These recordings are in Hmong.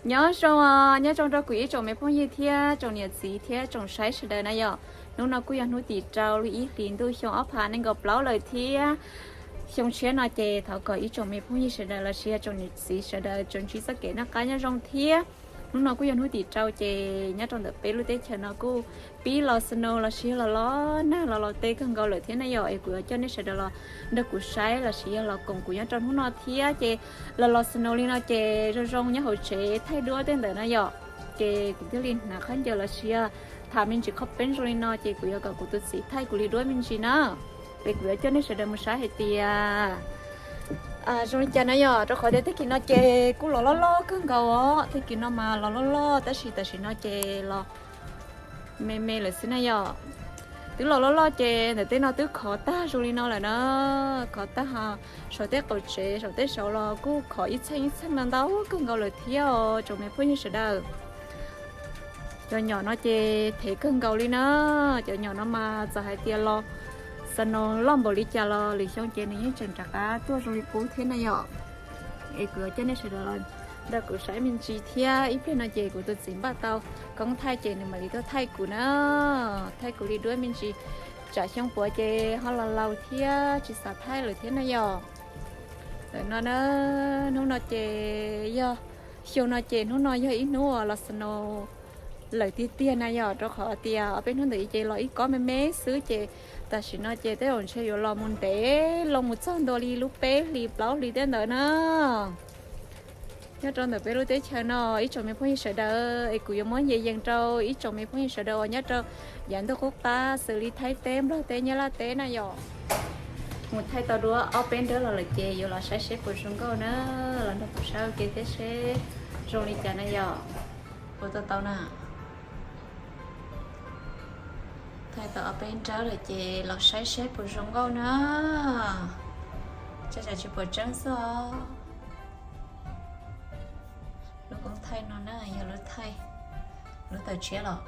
Nyob zoo, nyob zoo rau kuv ib tsoom me phooj ywg thiab tsoom niam txiv thiab tsoom saib sawv daws na yom. Hnub no kuj yog hnub tim rau lub ib hlis ntuj xyoo ob phav nees nkaum plaub lawm thiab xyoo tshiab no ces thov kom ib tsoom me phooj ywg sawv daws los sis yog tsoom niam txiv sawv daws tsuas ntsib txoj kev noj qab nyob zoo thiab. Hnub no kuj yog hnub tim rau ces nyob rau ntawm peb lub teb chaws no kuj pib los snow los sis yog los los nag los los teb kawg nkaus lawm thiab na yom. Es kuv yuav coj nej sawv daws los nrog kuv saib los sis yog los koom kuv nyob rau hnub no thiab ces los los snow li no ces zoo zoo nyob hauv tsev thaij duab tej ntawd na yom. Ces kuv thiaj li hnav khaub ncaws los sis yog tham me ntsis qhov peeb zoo li no ces kuv yuav kom kuv tus txiv thaij kuv li duab me ntsis na. Es kuv yuav coj nej sawv daws mus saib hais tias zoo li cas na yom, rau qhov tias tag kis no ces kuj los loj loj kawg nkaus os, tag kis no mas los loj loj tab sis tam sim no ces los me me lawm xwb na yom. Twb los loj loj ces ntawm tej no twb khov tag zoo li no lawm na, khov tag. Saum tej qaum tsev saum tej saud los kuj khov ib txheej ib txheej no ntau kawg nkaus lawm thiab os tsoom me phooj ywg sawv daws. Cov nyom no ces thev kawg nkaus li na, cov nyom no mas txawm hais tias los snow loj npaum li cas los lwm xyoo ces nws yeej tseem rov qab tuaj zoo li qub thiab na yom. Es kuv yuav coj nej sawv daws los nrog kuv saib me ntsis thiab ib pliag no ces kuv tus txiv npaj tau koob thaij ces nws mam li tuaj thaij kuv na, thaij kuv li duab me ntsis, tsam xyoo puav ces ho los laus thiab tsis xav thaij lawm thiab na yom. Ntawm no na, hnub no ces yog xyoo no ces hnub no yog ib hnub uas los snow lawm tiag tiag na yom, rau qhov tias ob peb hnub ntawd ces los ib kob me me xwb ces tam sim no ces tej zaum ntshe yuav los mus ntev loo mus txog ntua li lub peb hlis plaub hlis tej ntawd na. Nyob rau ntawm peb lub teb chaws no ib tsoom me phooj ywg sawv daws es kuv yuav muab nce yees rau ib tsoom me phooj ywg sawv daws uas nyob rau yav ntuj qub qab xws li Thaib teb, Nplog teb, Nyab Laj teb na yom. Mus thaij tau duab ob peb nrawb los lawm ces yuav los saib seb puas zoo nkauj na, los nrog kuv saib ua ke thiab seb zoo li cas na yom. Ua tau tau na. Thaij tau ob peb nrawb lawm ces los saib seb puas zoo nkauj na. Tsam tsis pom tseeb xwb os. Lub koob thaij no na yog lub thaij, lub tawm tshiab los.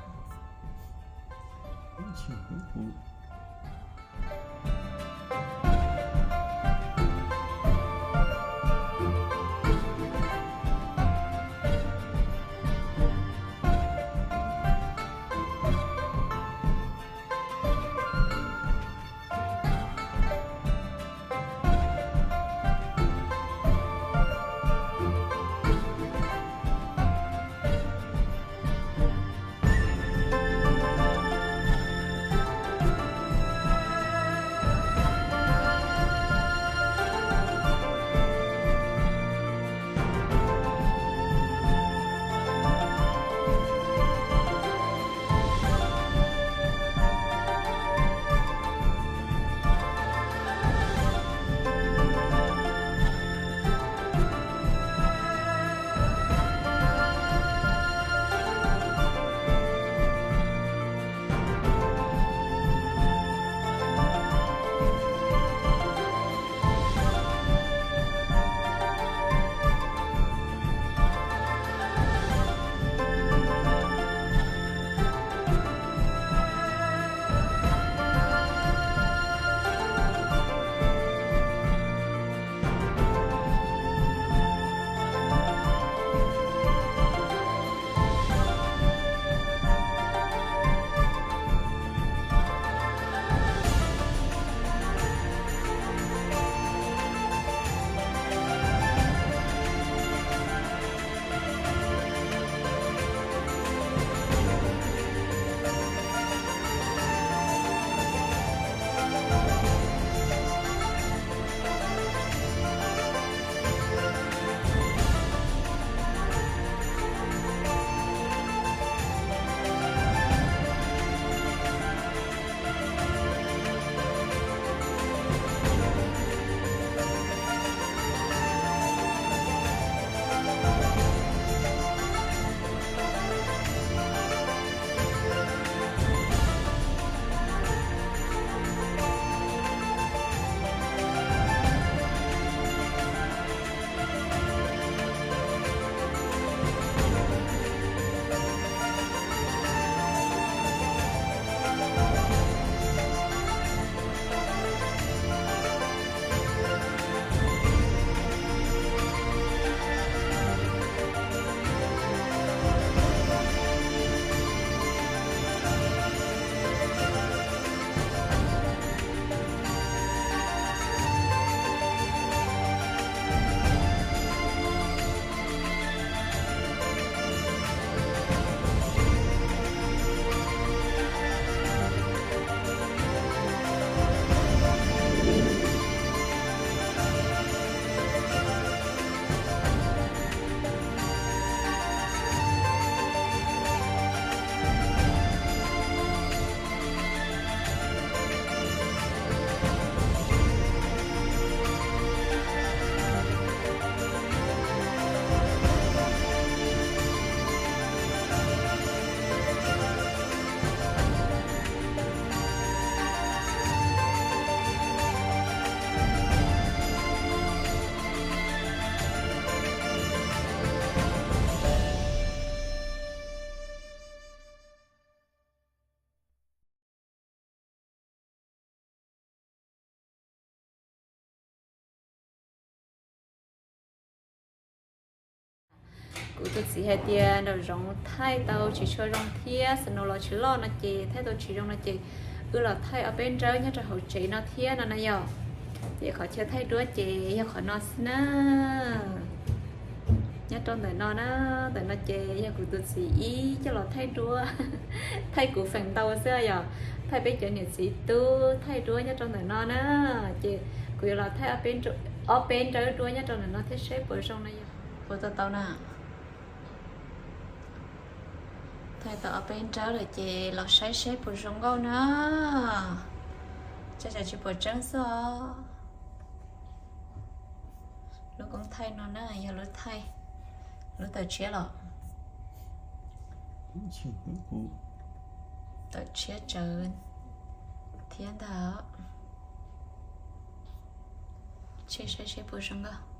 Kuv tus txiv hais tias nraum zoov thaij tau tsis tshua zoo thiab snow los tsis loj no ces thaij tau tsis zoo no ces wb los thaij ob peb nrawb nyob rau hauv tsev no thiab no na yom. Ces qhov chaw thaij duab ces yog qhov no xwb na. Nyob rau ntawm no na, ntawm no ces yog kuv tus txiv ib coj los thaij duab, thaij kuv feem ntau xwb yom, thaij peb cov niam txiv tub thaij duab nyob rau ntawm no na. Ces kuv yuav los thaij ob peb nrawb duab nyob rau ntawm no thiab seb puas zoo na yom. Puas tau tau na. Thaij tau ob peb nrawb lawm ces los saib seb puas zoo nkauj na. Tsam tsis pom tseeb xwb os. Lub koob thaij no na yog lub thaij, lub tawm tshiab los, tawm tshiab tsawv thiab ntag. Tshem saib seb puas zoo nkauj.